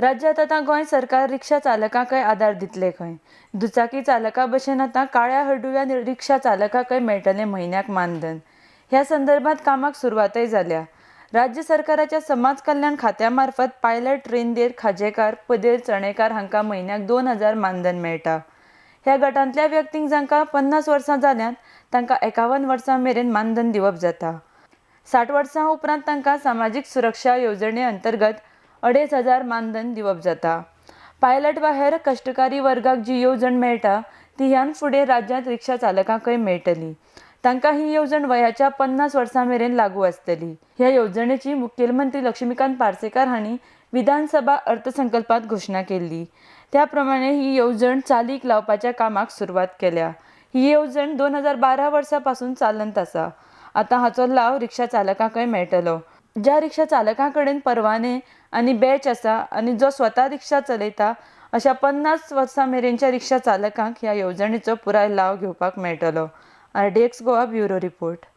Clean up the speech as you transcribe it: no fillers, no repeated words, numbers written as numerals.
राज्यांत आतां गोंय सरकार रिक्षा चालकांकय आदार दितले खंय. दुचाकी चालकां भशेन आतां काळ्या हळडुव्या रिक्षा चालकांकय मेळटलें म्हयन्याक मानधन. ह्या संदर्भांत कामाक सुरवातय जाल्या. राज्य सरकाराच्या समाज कल्याण खात्या मार्फत पायलट, रेंदेर, खाजेकार, पदेर, चणेकार हांकां म्हयन्याक 2000 मानधन मेळटा. ह्या गटांतल्या व्यक्तींक जांकां 50 वर्सां जाल्यांत तांकां 51 वर्सां मेरेन मानधन दिवप जाता. 60 वर्सां उपरांत तांकां सामाजीक सुरक्षा येवजणे अंतर्गत 2500 मानधन दिवप जाता. पायलट वा हेर कश्टकारी वर्गाक जी येवजण मेळटा ती ह्यान फुडें राज्यांत रिक्षा चालकांकय मेळटली. तांकां ही येवजण वयाच्या 50 वर्सां मेरेन लागू आसतली. ह्या येवजणेची मुखेलमंत्री लक्ष्मीकांत पार्सेकार हांणी विधानसभा अर्थसंकल्पांत घोशणा केल्ली. त्या प्रमाणे ही येवजण चालीक लावपाच्या कामाक सुरवात केल्या. ही येवजण 2012 वर्सा पासून चालंत आसा. आतां हाचो लाव रिक्षा चालकांकय मेळटलो. ज्या रिक्षा चालकां कडेन परवाने आनी बॅच आसा आनी जो स्वता रिक्षा चलयता अशा 50 वर्सां मेरेनच्या रिक्षा चालकांक ह्या येवजणेचो पुराय लाव घेवपाक मेळटलो. RDX Goa bureau report.